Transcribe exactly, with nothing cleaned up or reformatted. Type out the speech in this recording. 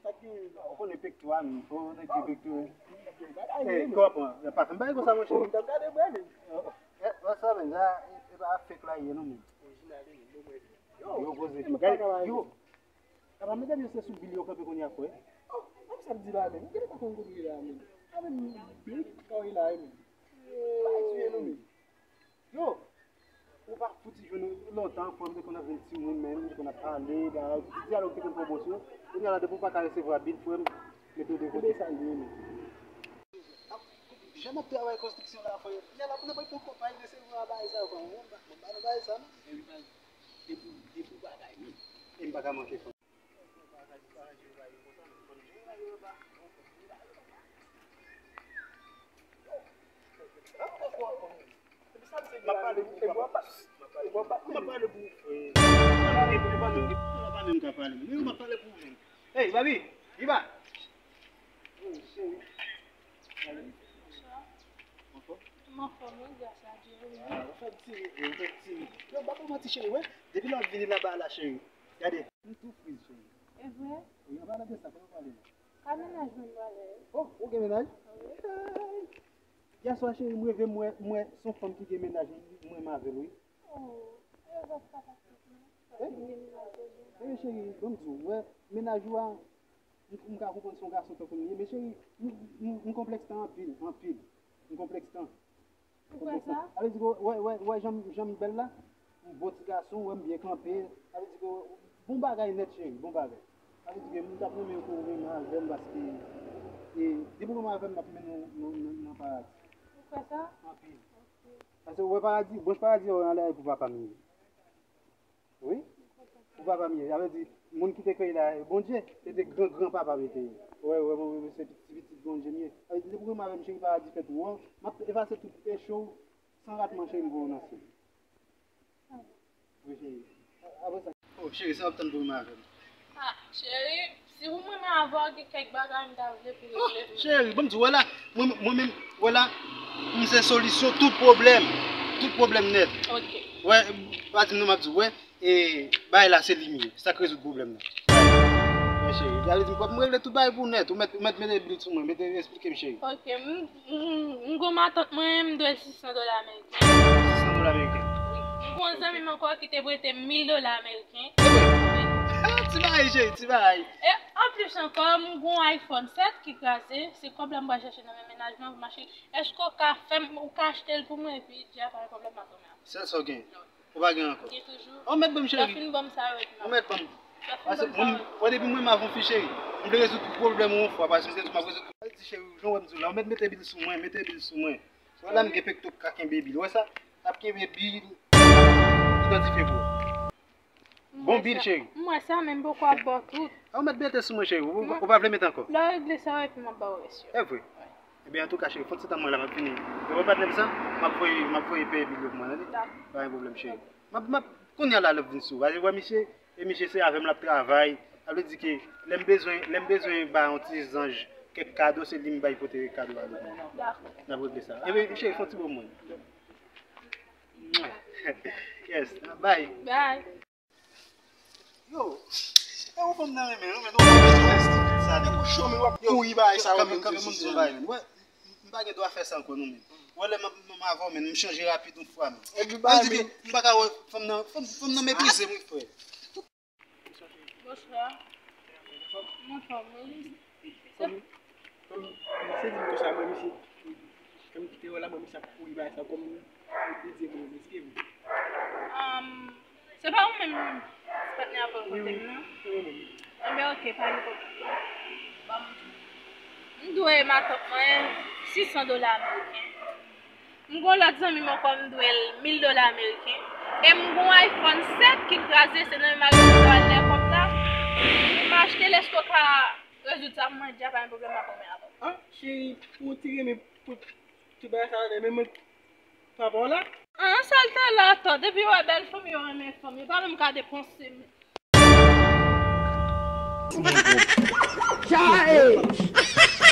Ou konnen pekto a, men. Ou konnen pekto a. Ey, kòman? Yo pa fè m bagay konsa, monchè. Ou t ap gade bwè, men. Eh, what's up, man? Sa, e, e pa fake la ye, non, men. Orijinal, men. Yo, poze tou. Gade, yo. Apa medam yo se sou bil yo kanpe kounye a, frè? Oh, menm sa m di la, men. Gade pa konn kote w ye la, men. A, men, bil kan w ye la, men. Pa tiye nou, men. Yo, ou pa fouti jwenn nou lontan, frè m te konn ap jwenn timoun, men, te konn ap pale, bagay, ti dyalòg te konn pran bon sou yo. Kounye a la, depi w pa ka resevwa bil, frè m, mete w de kote. Sa l ye, men. Jan n ap travay konstriksyon la, frè, kounye a la, pou n ap pran konpay resevwa bagay sa yo, frè m, mwen, mwen ba nou bagay sa, non. Depi, depi bagay, men. E m pa ka manke, frè m. M ap pale pou ou, papa. M ap pale pou ou, frè. E pa menm, e pa menm, e pa menm ka pale. Men ou m ap pale pou ou menm. Ey, Babi, Iba. Oh, cheri. Anfòm? M anfòm, wi, gras a Dye, wi. Ah, ou fè m ti ri, ou fè m ti ri. Yo, m pa pou manti, cheri, wè. Depi lè w ap vini laba la, cheri. Gade. M tou friz, cheri. E vre? Wi, an palan de sa, kote w prale la? Ka mennaj mwen m prale. Oh, ou gen mennaj? Wi. Hey! Yèswa, cheri, m reve, m wè, m wè se yon fanm ki gen mennaj, m renmen avè l, wi. Oh, e w pa ka pase pou mwen? Paske m gen mennaj deja. Eh, cheri, ban m di w, wè, mennaj ou a, m, m ka konprann se yon gason tankou m li ye, men cheri, m, m, m konplèks tan anpil, anpil. M konplèks tan. Ou kwè sa? Sa vle di ke, wè, wè, wè, jan m, jan m bèl la, m bon ti gason, wè m byen kanpe, sa vle di ke, bon bagay nèt, cheri, bon bagay. Sa vle di ke m t ap renmen pou w renmen avè m, paske, e, depi w renmen avè m, m ap mennen w nan, nan, nan paradi. Ou kwè sa? Anpil. Ok. Paske w wè paradi, branch paradi a, w anlè a, e pou papa m ye. Wi. Pou papa m ye. Sa vle di, moun ki te kreye la, Bondye, se te gran, gran papa m te ye. Wè, wè, mwen, mwen, se ti pitit Bondye m ye. Sa vle di, depi w renmen avè m, cheri, paradi fèt ou. M ap efase tout peche w, san ratman, cheri, m voye w nan syèl. Wi, cheri. Apre sa. Oh, cheri, sa w ap tann pou renmen avè m? Ah, cheri, si pou m renmen avè w, gen kèk bagay m ta vle pou regle pou mwen. Cheri, ban m di w, wè la, mwen, mwen menm, wè la, m se solisyon tout pwoblèm. Tout pwoblèm nèt. Ok. Wè, pa di m non, m ap di w, wè, e, bagay la se li m ye. Sa k rezoud pwoblèm nan. Wè, cheri, sa vle di m pap m regle tout bagay pou w nèt. Ou mèt, ou mèt mete bil sou mwen, mete, esplike m, cheri. Ok, m, m, m gon matant mwen, m dwe l sis san dola ameriken. Sis san dola ameriken. Wi. M gon zanmi m ankò ki te prete m mil dola ameriken. Ti bagay, cheri, ti bagay. E anplis ankò, m gon iPhone sèt ki kraze. Se kòb la m pral chèche nan men mennaj mwen pou m achte. Èske w ka fè m, ou ka achte l pou mwen, epi di a pa gen pwoblèm, m ap renmen avè w. Sèl sa w gen? Ou pa gen ankò? Gen toujou. Ou mèt ban m, cheri. Lè w fin ban m sa yo, epi m ap. Ou mèt ban m. Lè w fin ban m sa yo, epi m ap. Paske mwen, wè, depi mwen m avè yon fi, cheri, m vle rezoud tout pwoblèm ou yon fwa, paske se tou m ap rezoud. Al di, cheri, jan w wè m di w la, ou mèt mete bil sou mwen, mete bil sou mwen. Wè la, m gen pekto k ka kenbe bil. Wè sa? Ap kenbe bil, idantifye pou ou. Bon bil, cheri. M wè sa, men m poko ap ba w tout. A, ou mèt mete sou mwen, cheri. Ou, ou pa vle mete ankò? Lè w regle sa yo, epi m ap ba w rès yo. E vre? Ebyen, antouka, cheri, fon ti tan mwen la, m ap vini. Ou wè patnè m sa? M ap voye, m ap voye peye bil yo pou mwen, tande? Dakò. Pa gen pwoblèm, cheri. M ap, m ap, kounye a la, lè w vin sou. Paske, wè, misye, e misye se avè m l ap travay. Sa vle di ke lè m bezwen, lè m bezwen bay yon ti zanj kèk kado, se li m bay pote kado a pou mwen. Dakò. N ap regle sa. Ebyen, cheri, fon ti bo mwen. Yes, bye. Bye. Yo, e ou fanm nan renmen, renmen, nou pa bezwen estipid sa, non. Yo, kanpe, kanpe, moun sou bay, men. Wè, m, m pa gen dwa fè sa ankò, non, men. Wè, lè m, m, m avè w, men, m chanje rapid yon fwa, men. Epi bay, men. M pa ka wè fanm nan, fanm, fanm nan meprize m, wi, frè. Bonswa. M anfòm, wi. Kòm, kòm misye di m konsa, mwen, misye, kòm ki te wè la, mwen, misye ap kouri bay sa, kòm li di mwen, mesye. Ahn, se pa ou menm, patnè a pran kontak nan? Wi, wi, se mwen menm. Enben, ok, pa gen pwoblèm. Ban m, m dwe matant mwen sis san dola ameriken. M gon lòt zanmi m ankò, m dwe l mil dola ameriken. E m gon iPhone sèt ki kraze, se nan men madanm mwen al lè kòb la. M achte l, èske w ka rezoud sa pou mwen? Di a pa gen pwoblèm, m ap renmen avè w. Ah, cheri, pou w ti renmen pou tout bagay sa yo, men mwen pa pa w la. Ah, sa l ta la, atò, depi w wè bèl fanm, yo renmen fanm, yo pa menm ka depanse, men. Chai!